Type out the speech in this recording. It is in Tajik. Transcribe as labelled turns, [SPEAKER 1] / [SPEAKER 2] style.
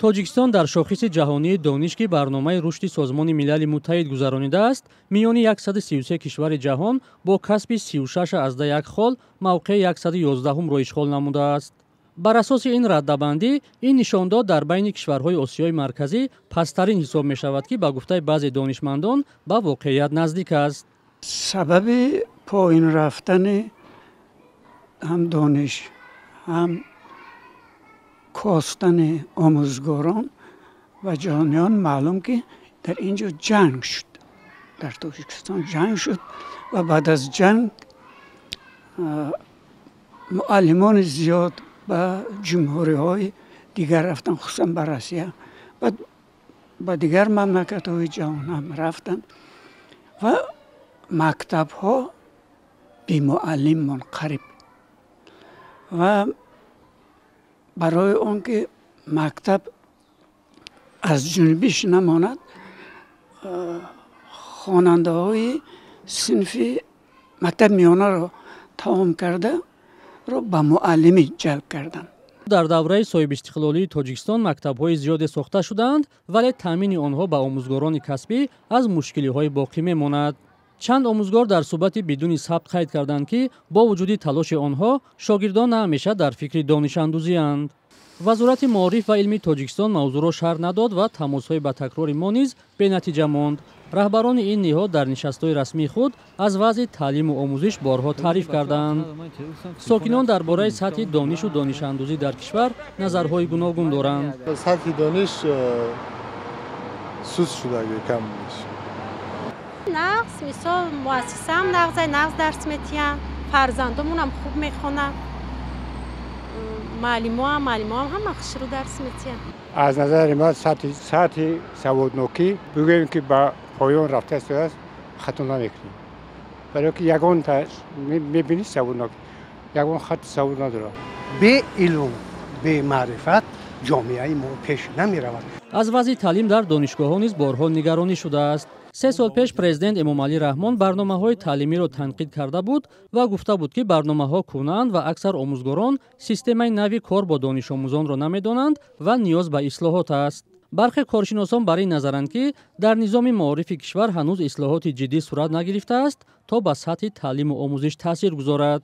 [SPEAKER 1] Тоҷикистон дар шохиси ҷаҳонии дониш, ки барномаи рушди Созмони Милали Муттаҳид гузаронидааст, миёни 133 кишвари ҷаҳон бо касби 36,1 хол мавқеи 111-умро ишғол намудааст. Бар асоси ин раддабандӣ, ин нишондод дар байни кишварҳои Осиёи Марказӣ пасттарин ҳисоб мешавад, ки ба гуфтаи баъзе донишмандон ба воқеият наздик аст.
[SPEAKER 2] Сабаби поин рафтани ҳам дониш, ҳам костани омӯзгорон ва ҷаҳониён маълум, ки дар ин ҷо ҷанг шуд, дар Тоҷикистон ҷанг шуд ва баъд аз ҷанг муаллимони зиёд ба ҷумҳуриҳои дигар рафтанд, хусусан ба Россия ва ба дигар мамлакатҳои ҷаҳон ҳам рафтанд ва мактабҳо бемуаллим монд қариб. Ва барои он ки мактаб аз ҷунбиш намонад, хонандаҳои синфи мактаб миёнаро тамом кардаро ба муаллимӣ ҷалб карданд.
[SPEAKER 1] Дар давраи соҳибистиқлолии Тоҷикистон мактабҳои зиёде сохта шудаанд, вале таъмини онҳо ба омӯзгорони касбӣ аз мушкилиҳои боқӣ мемонад. Чанд омӯзгор дар суҳбати бидуни сабт қайд карданд, ки бо вуҷуди талоши онҳо шогирдон на ҳамеша дар фикри донишандӯзианд. Вазорати маориф ва илми Тоҷикистон мавзӯъро шарҳ надод ва тамосҳои ба такрори мо низ бенатиҷа монд. Раҳбарони ин ниҳод дар нишастҳои расмии худ аз вазъи таълиму омӯзиш борҳо таъриф кардаанд. Сокинон дар бораи сатҳи донишу донишандӯзӣ дар кишвар назарҳои гуногун доранд.
[SPEAKER 3] Сатҳи дониш суст шудаги, кам.
[SPEAKER 4] Нағз, мисол, муассисаам нағзай, нағз дарс метиҳанд, фарзандомонам хуб мехонанд, муаллимоам ҳама хушрӯ дарс метиҳанд.
[SPEAKER 5] Аз назари ман, сатҳи саводнокӣ, бигӯем, ки ба поён рафта истодааст, хато намекунем, барои ки ягонта мебинӣ, саводнок ягон хатти савод надорад.
[SPEAKER 6] Бе илм, бемаърифат ҷомеаи мо пеш намеравад.
[SPEAKER 1] Аз вазъи таълим дар донишгоҳҳо низ борҳо нигаронӣ шудааст. 3 сол пеш президент Эмомалӣ Раҳмон барномаҳои таълимиро танқид карда буд ва гуфта буд, ки барномаҳо кӯҳнаанд ва аксар омӯзгорон системаи нави кор бо донишомӯзонро намедонанд ва ниёз ба ислоҳот аст. Бархе коршиносон бар ин назаранд, ки дар низоми маорифи кишвар ҳанӯз ислоҳоти ҷиддӣ сурат нагирифтааст, то ба сатҳи таълиму омӯзиш таъсир гузорад.